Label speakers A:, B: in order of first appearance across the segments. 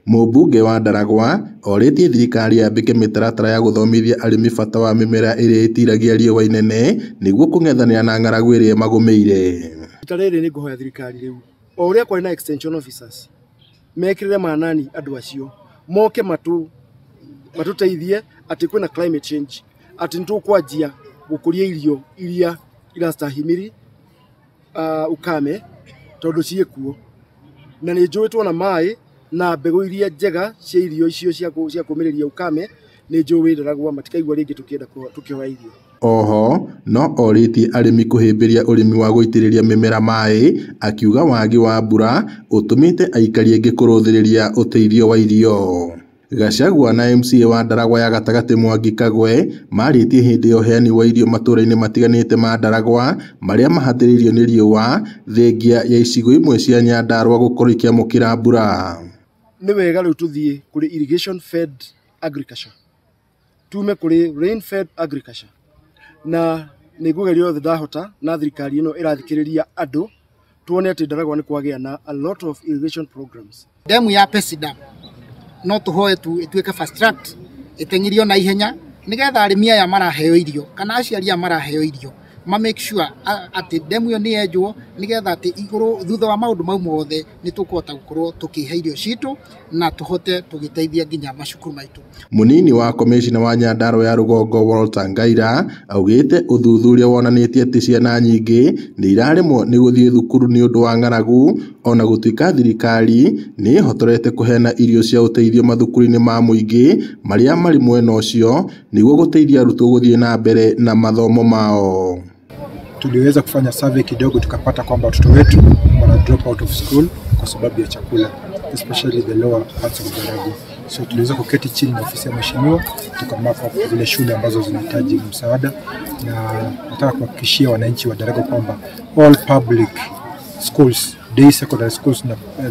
A: Mũmbunge wa Ndaragwa orĩtie thirikari yambĩke mĩtaratara ya gũthomithia arĩmi bata wa mĩmera ĩrĩa ĩtiragia riũa inene nĩguo kũng'ethanĩra na ng'aragu ĩrĩa ĩmagũmĩire.
B: Rita rĩrĩ nĩ ngũhoya thirikari rĩu o ũrĩa kwarĩ na extension officers mekĩrĩre manani andũ acio moke matũteithie atĩ kwĩna climate change, atĩ nĩtũkwanjia gũkũria irio iria irastahimili ukame tondũ ciĩkuo, na nĩ njũĩ tuona maĩ na mbegũ iria njega cia irio icio cia kũmĩrĩria ukame nĩ njũĩ Ndaragwa matikaigua rĩngĩ tũkĩenda tũkĩhoya irio.
A: Oho no orĩtie arĩmi kũhĩmbĩria ũrĩmi wa gũitĩrĩria mĩmera maĩ, akiuga wagi wa mbura ũtũmĩte aikari aingĩ kũrũthĩrĩria ũteithio wa irio. Gachagua na MCA wa Ndaragwa ya gatagatĩ Mwangi Kagwe marĩtie hĩndĩ ya ũheani wa irio matũũra-inĩ matiganĩte ma Ndaragwa marĩa mahatĩrĩirio nĩ riũa thengia ya icigo imwe cia Nyandarua gũkorwo ikĩamũkĩra mbura.
B: Nĩ wega rĩu tũthiĩ kũrĩ irrigation fed agriculture, tume kũrĩ rain fed agriculture, na nĩ ngũgeria yothe ndahota na thirikari ĩno ĩrathikĩrĩria andũ tuone atĩ Ndaragwa nĩ kwagĩa na a lot of irrigation programs.
C: Demu ya Pesida no tuhoe tu ituike fast track itengirio na ihenya nigetha arĩmi aya maraheo irio kana aciari aya maraheo irio ma make sure atĩ demu ĩyo nĩ yenjwo nigetha atĩ igũrũ thutha wa maũndũ mau mothe nĩ tũkũhota gũkorwo tũkĩhe irio citũ na tũhote tũgĩteithia nginya macukuru maitũ.
A: Mũnini wa komĩcina wa Nyandarua ya rũgongo Walter Ngaira augĩte ũthuthuria wonanĩtie atĩ ciana nyingĩ nĩ iraremwo nĩ gũthiĩ thukuru nĩ ũndũ wa ng'aragu, ona gũtuĩka thirikari nĩ ĩhotorete kũheana irio cia ũteithio mathukuru-inĩ ma mũingĩ marĩa marĩ mwena ũcio nĩguo gũteithia arutwo gũthiĩ na mbere na mathomo mao.
D: Tuliweza kufanya survey kidogo tukapata kwamba watoto wetu wana drop out of school kwa sababu ya chakula, especially the lower parts of Ndaragwa. So tuliweza kuketi chini na ofisi ya mheshimiwa tukamap up zile shule ambazo zinahitaji msaada, na nataka kuhakikishia wananchi wa Ndaragwa kwamba all public schools, day secondary schools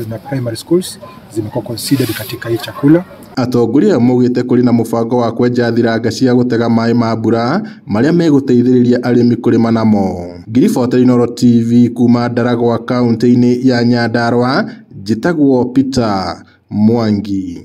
D: na primary schools zimekuwa considered katika hii chakula.
A: Atongoria maugĩte kũrĩ na mũbango wa kwenja thiranga cia gũtega maĩ ma mbura marĩa megũteithĩrĩria arĩmi kũrĩma namo. Ngiribota Inooro TV kuma Ndaragwa kaunti-inĩ ya Nyandarua, njĩtagwo Peter Mwangi.